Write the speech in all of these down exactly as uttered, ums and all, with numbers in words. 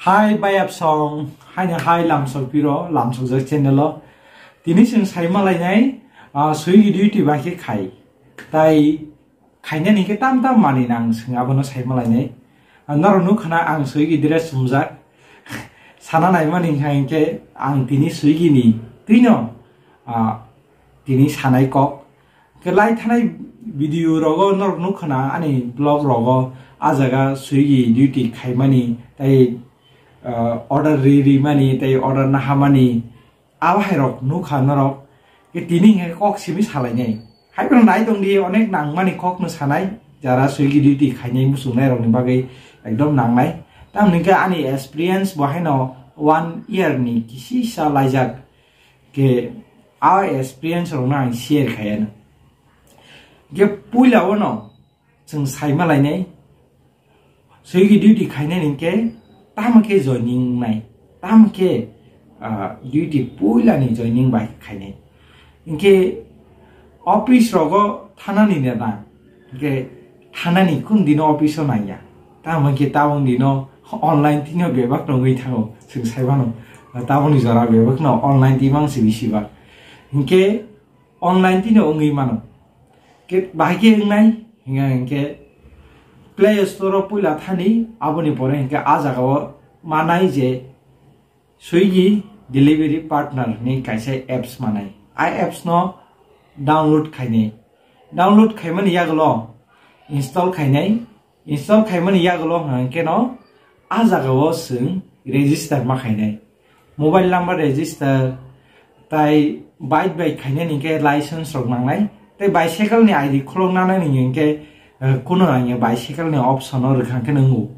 Hai bayap song, haino hai lamsok piro, lamsok jak channel o. Tini chwng sai malainai, ah, Swiggy duty bai khe khai. Tai khainani khe tam tam mani nang chwng abono sai malainai. Ah, norok nukha na ang Swiggy dress chumjak. Sana naimani hinkha hinkhe ang tini Swiggy ni twino, ah, tini sanai kok. Khe lai thanai video rogo norok nukha na ani blog rogo, ah jaga Swiggy duty khaimani, tai, ah, order ri ri mani, tai order nahamani, abo hai rok nukha norok. Khe tini hinkhe kok simi salainai. Hai bono nai tong di, onek nangmani kok no sanai, jara Swiggy duty khainai muchungnai rokni bagwi ekdom nangnai. Tamni khe ani experience bo haino one year ni kisi sa laijak. Khe a experience rokno ang share khai ano. Khe puila o no chwng sai malainai, Swiggy duty khainani hinkhe tamo khe joining wngnai, tamo khe, ah, duty puila ni joining bai khainai. Hinkhe office rogo thanani neta, hinkhe thanani kun dino office o naiya. Tamo khe tabuk dino online tino bebak nongwi thango, chwng sai mano. Tabukni jora bebak no online timang si bisi bak. Hinkhe online tino wngwi mano. Khe bahai khe wngnai, hinkhe, hinkhe Play Store o puila thani, aboni pore hinkhe a jaga o manai je Swiggy delivery partner ni kaisa apps manai. A apps no download khainai. Download khaimani yagulo install khainai. Install khaimani yagulo hwnkhe no a jaga o chwng register ma khainai. Mobile number register, tai bike bai khainani hinkhe license rok nangnai. Tai bicycle ni I D khulok nanani hinkhe, eh, kuno nangya bicycle ni option o rwkha khe nwngo.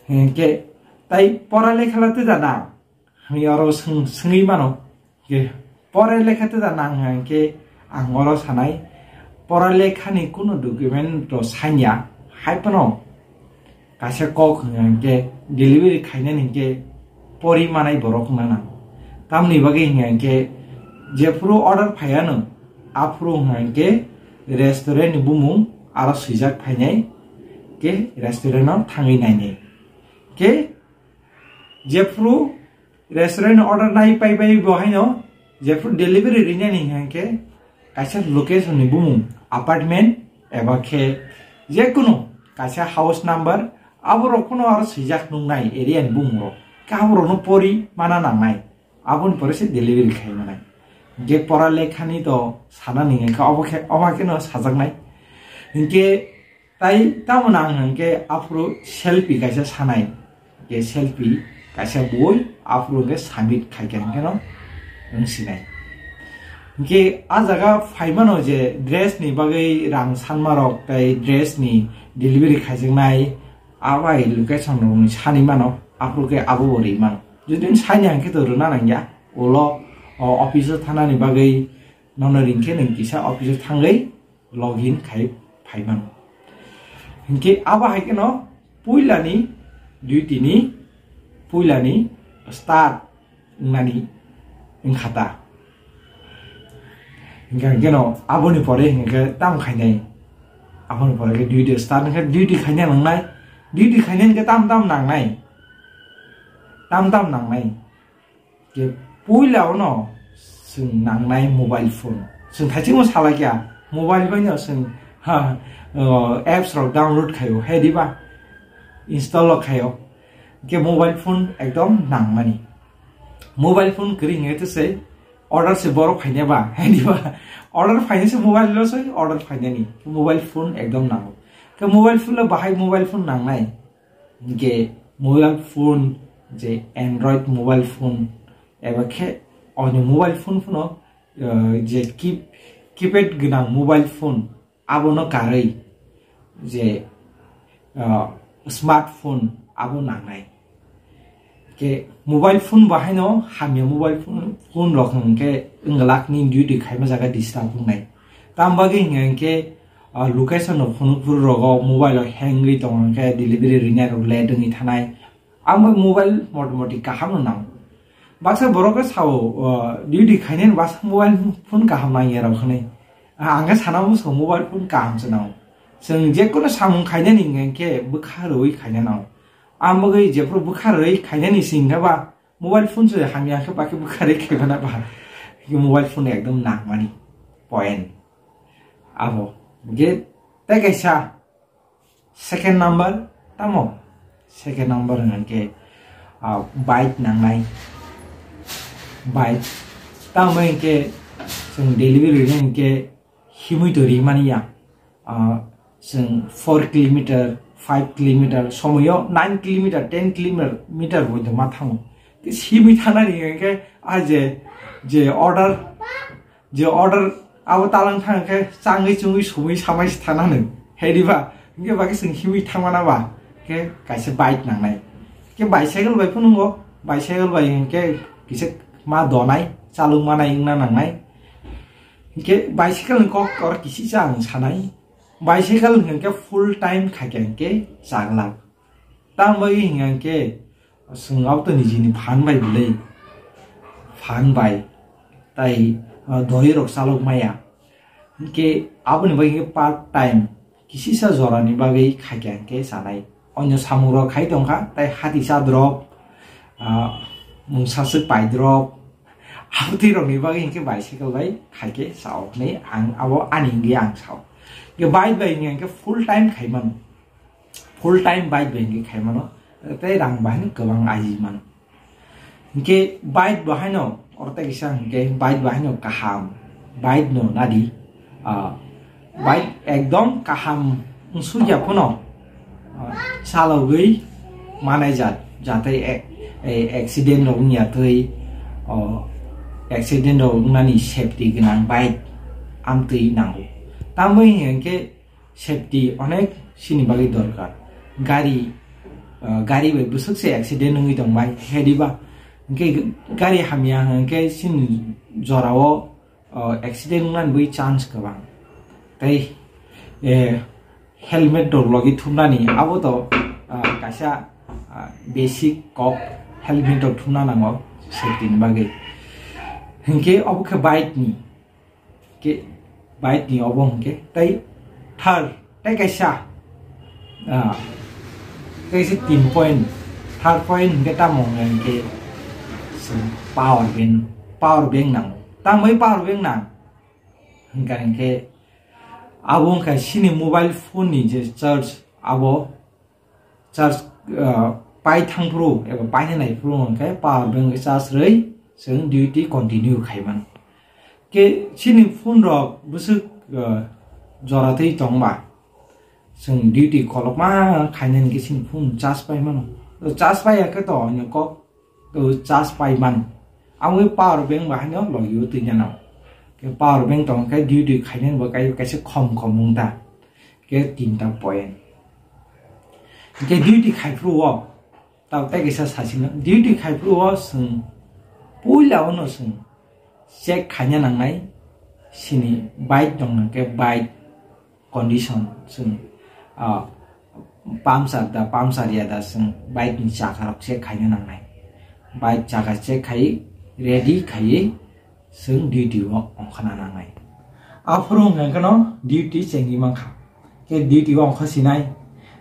Hinkhe tai pora lekha la tei da na? Hwnwi oro swng-, swngwi mano. Khe pore lekha tei da nang hwnkhe ang oro sanai, pore lekhani kunu document rw sanya, hai phano kaisa kok hwnkhe delivery khainani hinkhe pori manai borok wngna nang. Tamni bagwi hwnkhe jephuru order phaiya no, aphuru hwnkhe restaurant ni bumung aro swijak phainai, khe restaurant no thangwi nainai. Khe jephuru restaurant order nai pai pai bo haino, jephuru delivery rinani hwnkhe kaisa location ni bumung, apartment eba khe jekunu kaisa house number, aborok phano aro swijak nuknai area ni bumung rok, khe aborokno pori mana nangnai, aboni pore se delivery khai manai. Hinkhe pora lekhani to sanani hwnkhe obo khe, obo kheno sajaknai. Hinkhe Tai tamo nang hwnkhe aphuru selfie kaisa sanai, je selfie kaisa bui aphuru hwnkhe submit khaikha hwnkhe no wng sinai. Hinkhe a jaga phaimano je dress ni bagwi rang sanmarok tei dress ni delivery khaijaknai, a bai location rokni sani mano, aphuru khe abo bo ri mano. Jodi sani hwnkhe to rwna nangya, ulo o office o thanani bagwi nono ringkhe nwng kisa office o thangwi login khai phai mano. Hinkhe abo hai kheno puilani duty ni puilani start wngnani wngkha ta. Hinkhe, hinkhe no aboni pore hinkhe tamo khainai? Aboni pore khe duty start wngkhe duty khaina nangnai. Duty khaina hinkhe tam tam nangnai. Tam tam nangnai. Khe puila ono chwng nangnai mobile phone. Chwng thaichingmo salai kha, mobile bai no chwng, ha, o, apps rok download khaio, he diba? Install o khaio. Khe mobile phone ekdom nangmani. Mobile phone kwrwi hwnkhe to se order se borok phainai ba, he diba? Order phainai se mobile lo se order phainani. Mobile phone ekdom nango. Khe mobile phone lo bahai mobile phone nangnai? Hinkhe mobile phone, je Android mobile phone eba khe onyo mobile phone phano, eh, je key-, keypad gwnang mobile phone abono karwi je, eh, smartphone abo nangnai. Khe mobile phone bahaino hamya mobile phone, phone rok hwnkhe wngwlak ni duty khaima jaga disturb wngnai. Tam bagwi hwnkhe, ah, location rok phunuk phuru rogo mobile o hang wngwi tongo hwnkhe delivery rinai rok late wngwi thanai. Ang bai mobile motamoti kaham no nango. Baksa borok khe sao, ah, duty khainai baksa mobile phone kaham nangya rok hwnwi. Ah, ang khe sana bwskango mobile phone kaham se nango. Chwng jekunu samung khainani hwnkhe bwkha rwui khaina nango. Ang bagwi jephuru bwkha rwi khainani singkha ba, mobile phone se hamya khe bakhe bwkha rwi khaimana ba. Mobile phone ekdom nangmani point. Abo. Ge tei kaisa second number tamo? Second number hwnkhe, ah, bike nangnai. Bike. Tamo hwnkhe chwng delivery rwna hwnkhe himwi to rimani ya. Ah, chwng four kilometer, five kilometer, somoyo nine kilometer, ten kilometer bo ma thango. Te simi thanani hwnkhe, ah, je, je order, je order abo talang thang khe changwi chungwi sumwi samai se thanani. Hediba, hwnkhe ba khe chwng himwi thangmana ba, khe kaisa bike nangnai. Khe bicycle bai phunungo, bicycle bai hwnkhe kisa ma donai, chalung manai wngna nangnai. Hwnkhe bicycle ni kok or kisi cha ang sanai. Bicycle hwnkhe full time khaikhe hwnkhe chaglak. Tamo bagwi hwnkhe chwng abo to nijini phan bai bwlwi. Phan bai. Tai, ah, doi rok chalok maya. Hwnkhe aboni bagwi hwnkhe part time. Kisisa jorani bagwi khaikhe hwnkhe chanai. Onyo samung rok khai tongkha. Tai hati cha drop. Ah, mungsa swk pai drop. Abotwi rokni bagwi hwnkhe bicycle bai khaikhe sao hinwi ang abo ani wngwi ang sao. Hwnkhe bike bai hwnkhe full time khaimano. Full time bike bai hwnkhe khaimano. Tei rang bahai no kwbang aji mano. Hwnkhe bike bahaino oro tei kisa hwnkhe bike bahaino kaham. Bike no nadi. Ah, bike ekdom kaham wngsukya phano, ah, chalogwi manai jat, jate e-, e-, accident rok wngya twi, o, accident rok wngnani safety gwnang bike amtwi nango. Tamoni hwnkhe safety onek chini bagwi dorkar. Gari, ah, gari bai bwswk se accident wngwi tongbai, hediba hwnkhe gari hamya hwnkhe chini jorao o, accident wngnani bai chance kwbang. Tei, eh, helmet rok logi thumnani abo to, ah, kaisa, ah, basic kok, helmet rok thumna nango safety ni bagwi. Hinkhe obo khe bike ni, ke bike ni obo hinkhe tei third tei kaisa, ah, tei kaisa tin point, third point hwnkhe tamo hwnkhe chwng power bank, power bank nango. Tamoni power bank nang hwnkha hwnkhe abo wngkha chini mobile phone ni je charge abo charge, ah, pai thangphuru eba paina naiphuru hwnkhe power bank charge rwi chwng duty continue khai mano. Ke chini phone rok bwswk, ah, jora twi tongba chwng duty kolokma khainani khe chini phone charge pai mano. To charge pai ya khe to onyo kok to charge pai mano. Amwi power bank bahaino logi o twi nano. Ke power bank tong khe duty khainani bo kai kaisa khom khom wng ta. Ke tinta point. Ke duty khai phuru o. Tao tei kaisa sasino duty khai phuru o chwng puila o no chwng check khaina nangnai chini bike tong khe bike condition chwng, ah, puncture da puncture ya da chwng bike ni chakha rok check khaina nangnai. Bike chakha check khai ready khai chwng duty o ongkhana nangnai. Aphuru hwnkha kheno duty chengwi mankha. Khe duty o ongkha sinai,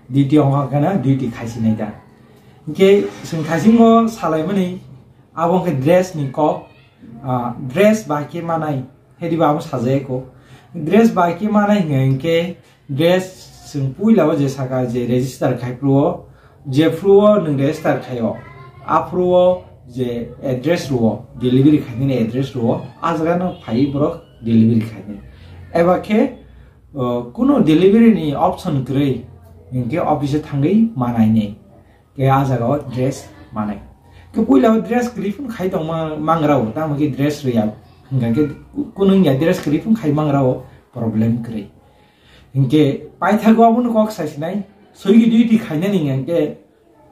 duty ongkha kheno duty khai sinai da. Hwnkhe chwng thaisingo salaimani abo wngkha dress ni kok, ah, dress bai khe manai, hediba abo sajai ko. Dress bai khe manai hwnkha hwnkhe dress chwng puila o je saka je register khai phuru o, jephuru o nwng register khai o, aphuru o je address rw o, delivery khainani address rw o, a jaga no phai borok delivery khainai. Eba khe, o, kuno delivery ni option kwrwi, hinkhe office o thangwi manai ni. Ke a jaga o dress manai. Ke puila o dress kwrwi phano khai tong ma-, mangra o, tamo khe dress rwya. Hingkha khe kuno wngya dress kwrwi phano khai mangra o, problem kwrwi. Hinkhe paithago abono kok sai sinai, soigi duty khainani hingkha khe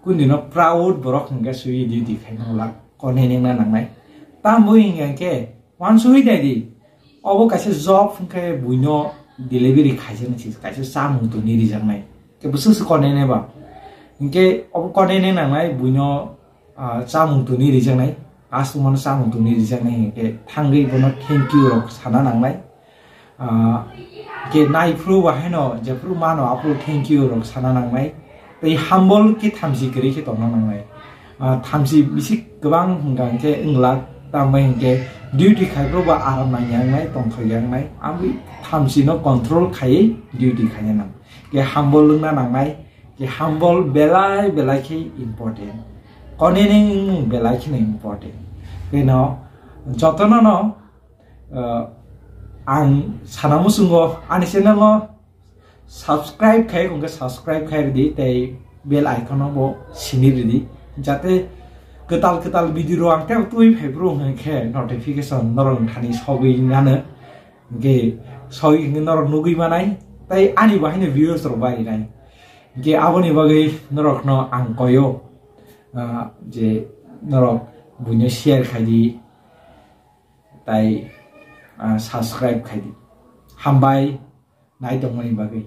kundino proud borok hingkha soigi duty khaina wla konai nengna nangnai. Tamo hingkha khe wansugwi naidi, obo kaisa job hingkhe buino delivery khaijak nai se kaisa chamung tongwi rijaknai. Khe bwswk se konai nai ba. Hinkhe obo konai nai nangnai buino, ah, chamung tongwi rijaknai. Customer no chamung tongwi rijaknai hinkhe thangwi bono thank you rok sana nangnai. Ah, khe naiphuru bahaino jephuru mano aphuru thank you rok sana nangnai. Tei humble khe thamchi kwrwi khe tongna nangnai. Ah, thamchi bisi kwbang hwnkha hwnkhe wngla, tambai hwnkhe duty khai phuru bo aram nangya wngnai, tongthokya wngnai. Aboni thamchi no control khaiwi duty khaina nang. Khe humble wngna nangnai, khe humble belai belai khe important. Konini wngmung belai kheno important. Khe no jotono no, ah, ang sana muchungo ani channel no subscribe khai, hwnkhe subscribe khai ridi, tei bell icon no bo sini ridi, jate kwtal kwtal video rok ang tei twi phai phuru hwnkhe notification norok thani sogwi nano, hwnkhe sogwi hwnkhe norok nugwi manai, tei ani bo haino views rok bai rinai. Hwnkhe aboni bagwi norok no ang koyo, ah, je norok buino share khai di, tai, ah, subscribe khai di. Hambai. Nai tongmani bagwi.